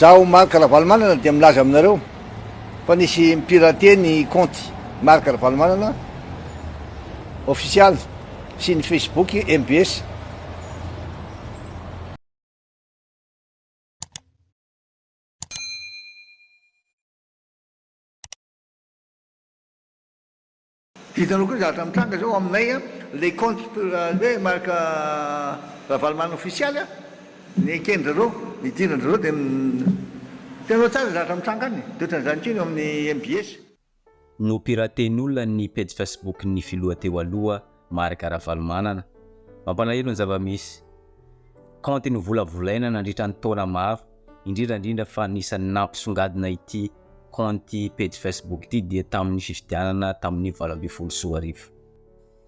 Zaho Marc Ravalomanana dia milaza aminareo fa nisy mi-pirater ny kaonty Marc Ravalomanana ofisialy sy ny Facebook mbs. Hitanao koa ny zavatra mitranga zao aminay a, le compte hoe Marc Ravalomanana ofisialy a, ny eken-dry zareo, idiran-dry zareo dia hitanao tsara ny zavatra mitranga any, dia ohatran'izany koa ny eo amin'ny mbs. Nopiraten'olona ny pejy Facebook-n'ny filoha teo aloha Marc Ravalomanana. Mampalahelo ny zava-misy. Kaonty novolavolaina nandritra ny taona maro, indrindra indrindra fa anisan'ny nampisongadina ity kaonty pejy Facebook ity dia tamin'ny fifidianana tamin'ny 2018.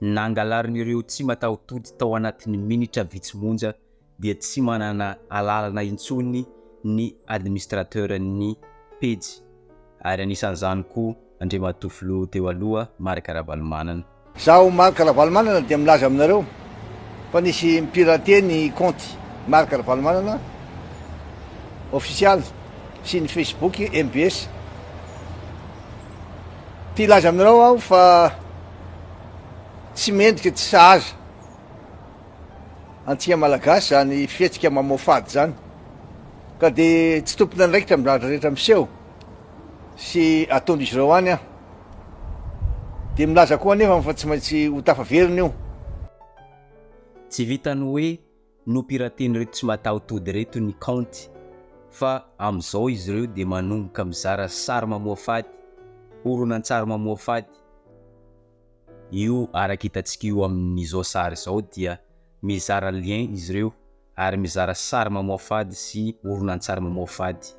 Nangalarin'ireo tsy mataho-tody tao anatin'ny minitra vitsy monja dia tsy manana alalana intsony ny administrateur-n'ny pejy ary anisan'izany koa Andriamatoa Filoha teo aloha Marc Ravalomanana. Zaho Marc Ravalomanana dia milaza aminareo fa nisy mi-pirater ny kaonty Marc Ravalomanana ofisialy sy ny Facebook mbs. Te hilaza aminareo aho fa tsy mendrika tsy sahaza antsika Malagasy izany fihetsika mamoafady izany ka dia tsy tompon'andraikitra amin'ny zavatra rehetra miseho sy ataon'izy ireo any aho. Dia milaza koa anefa fa tsy maintsy ho tafaverina io. Tsy vitan'ny hoe nopiraten'ireto tsy mataho-tody ireto ny kaonty fa amin'izao izy ireo dia manomboka mizara sary mamoafady, horonantsary mamoafady. Io araka hitantsika io amin'izao sary izao dia mizara lien izy ireo ary mizara sary mamoafady sy horonantsary mamoafady.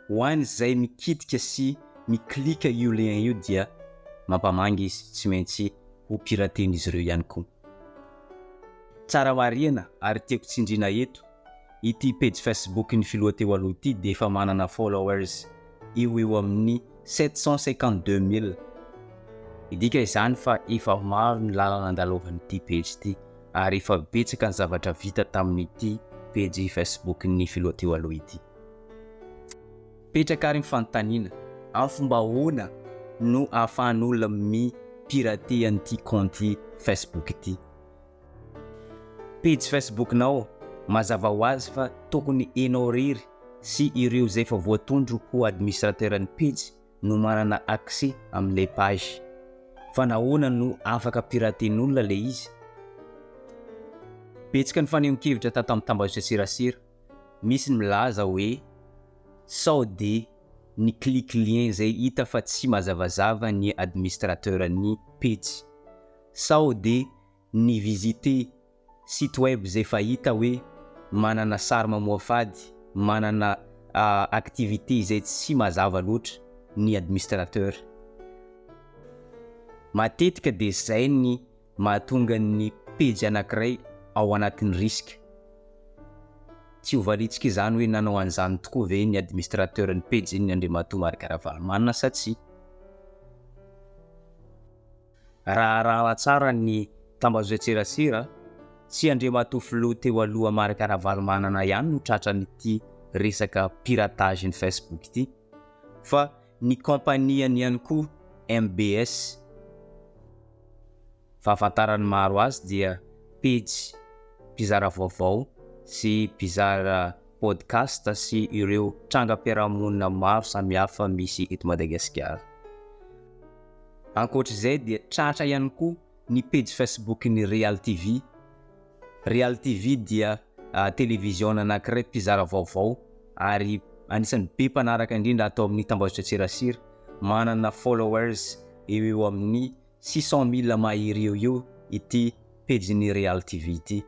Ho an'izay mikitika sy mi-clique io lien io dia mampamangy izy, tsy maintsy ho piraten'izy ireo ihany koa. Tsara marihana ary tiako tsindriana eto, ity pejy Facebook ny filoha teo aloha ity dia efa manana followers eo ho eo amin'ny 752 mille. Midika izany fa efa maro ny lalana nandalovan'ity pejy ity. ary efa betsaka ny zavatra vita tamin'ity pejy Facebook-n'ny filoha teo aloha ity. Mipetraka ary ny fanontaniana, amin'ny fomba ahoana no ahafahan'olona mi-pirater an'ity kaonty Facebook ity? Pejy Facebook-nao, mazava ho azy fa tokony enao irery sy ireo izay efa voatondro ho administrateur-n'ny pejy no manana accès amin'ilay page. Fa nahoana no afaka piraten'olona ilay izy? Betsaka ny fanehoan-kevitra tato amin'ny tambajotran-tserasera. Misy ny milaza hoe sao dia ny click lien izay hita fa tsy mazavazava ny administrateur ny pejy. Sao dia ny visiter site web izay efa hita hoe manana sary mamoafady, manana activité izay tsy mazava loatra ny administrateur. Matetika dia izay ny mahatonga ny pejy anankiray ao anatin'ny risque. Tsy ho valiantsika izany hoe nanao an'izany tokoa ve ny administrateur ny pejy ny Andriamatoa Marc Ravalomanana sa tsia. Raha arahana tsara ny tambazotran-tserasera, tsy Andriamatoa Filoha teo aloha Marc Ravalomanana ihany no tratran'ity resaka piratage ny Facebook ity, fa ny kaompaniany ihany koa mbs. Fahafantaran'ny maro azy dia pejy mpizara vaovao sy mpizara podcast sy ireo trangam-piarahamonina maro samihafa misy eto Madagasikara. Ankoatra izay dia tratra ihany koa ny pejy Facebook-n'ny Real TV. Real TV dia televiziona anankiray mpizara vaovao ary anisan'ny be mpanaraka indrindra ato amin'ny tambajotran-tserasera. Manana followers eo ho eo amin'ny 600 000 mahery eo eo ity pejin'ny Real TV ity.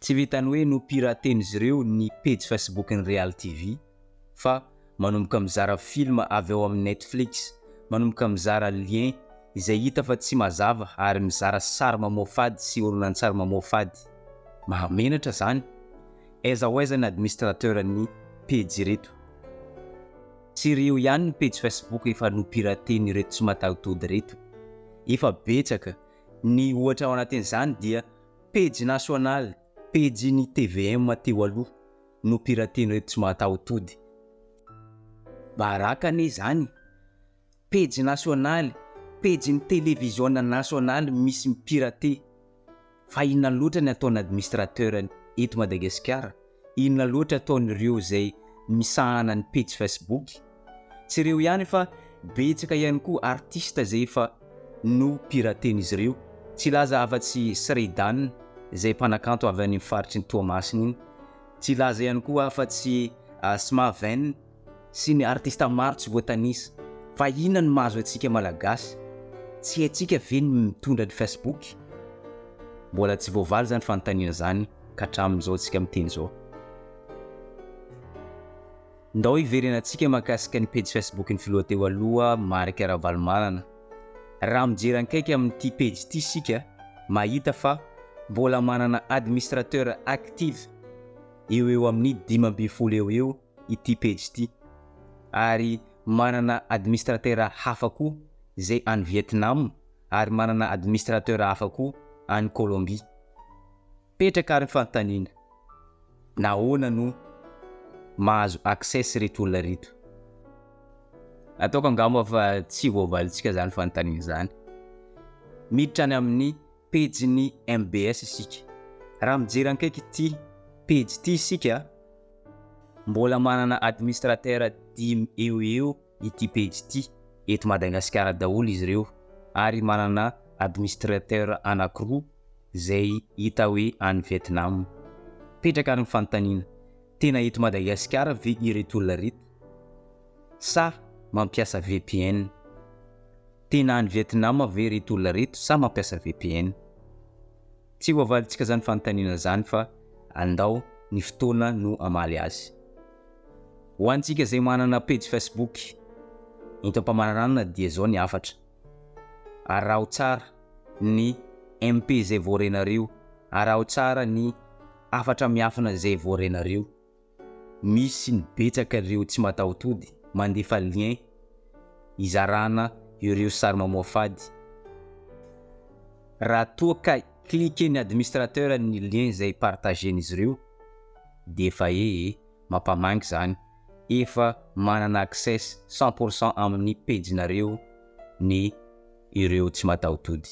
Tsy vitan'ny hoe nopiraten'izy ireo ny pejy Facebook-n'ny Real TV fa manomboka mizara film avy ao amin'ny Netflix, manomboka mizara lien izay hita fa tsy mazava ary mizara sary mamoafady sy horonantsary mamoafady. Mahamenatra izany! Aiza ho aiza ny administrateur ny pejy ireto? Tsy ireo ihany ny pejy Facebook efa nopiraten'ireto tsy mataho-tody ireto. Efa betsaka. Ny ohatra ao anatin'izany dia pejy nasionaly, pejy ny tvm teo aloha. no piraten'ireto tsy mahataho-tody. Baraka anie izany! Pejy nasionaly, pejin'ny televiziona nasionaly misy mi-pirater. Fa inona loatra ny ataon'ny administrateur eto Madagasikara? Inona loatra ataon'ireo izay misahana ny pejy Facebook? Tsy ireo ihany fa betsaka ihany koa artiste izay efa no piraten'izy ireo. Tsy hilaza afa-tsy Sredan izay mpanakanto avy any amin'ny faritry ny Toamasina iny. Tsy hilaza ihany koa afa-tsy Smaven. Sy ny artista maro tsy voatanisa. Fa inona no mahazo antsika Malagasy? Tsy haintsika ve ny mitondra ny Facebook? Mbola tsy voavaly izany fanontaniana izany ka hatramin'izao tsika miteny izao. Ndao hiverenantsika mahakasika ny pejy Facebook-n'ny filoha teo aloha Marc Ravalomanana. Raha mijery ankaiky amin'ity pejy ity isika, mahita fa mbola manana administrateur active eo eo amin'ny 15 eo eo ity pejy ity ary manana administratera hafa koa izay any Vietnam ary manana administrateur hafa koa any Colombie. Petraka ary ny fanontaniana, nahoana no mahazo access ireto olona ireto? Ataoko angamba fa tsy voavalintsika izany fanontaniana izany. Miditra any amin'ny pejin'ny mbs isika. Raha mijery ankaiky ity pejy ity isika, Mbola manana administrateur dimy eo eo ity pejy ity, eto Madagasikara daholo izy ireo ary manana administrateur anakiroa izay hita hoe any Vietnam. Mipetraka ary ny fanontaniana, tena eto Madagasikara ve ireto olona ireto sa mampiasa VPN? Tena any Vietnam ve ireto olona ireto sa mampiasa VPN? Tsy ho avalintsika izany fanontaniana izany fa andao ny fotoana no hamaly azy. Ho antsika izay manana pejy Facebook ento am-pamaranana dia izao ny hafatra, araho tsara ny MP izay voarenareo, araho tsara ny hafatra miafina izay voarenareo. Misy ny betsaka ireo tsy mataho-tody mandefa lien hizarana ireo sary mamoafady. Raha toa ka cliquer-n'ny administrateur ny lien izay partager-n'izy ireo dia efa ee, mampamangy izany, efa manana access 100% amin'ny pejinareo ny ireo tsy mataho-tody.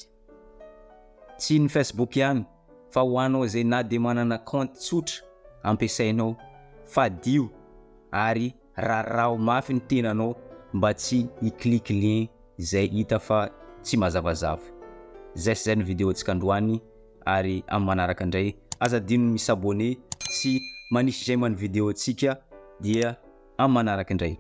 Tsy ny Facebook ihany fa ho anao izay na dia manana compte tsotra ampiasainao, fadio ary raraho mafy ny tenanao mba tsy hi-click lien izay hita fa tsy mazavazava. Zay sy zay ny vidéo ntsika androany ary amin'ny manaraka indray aza adino ny mi-s'abonner sy manisy j'aime ny vidéo ntsika dia amin'ny manaraka indray.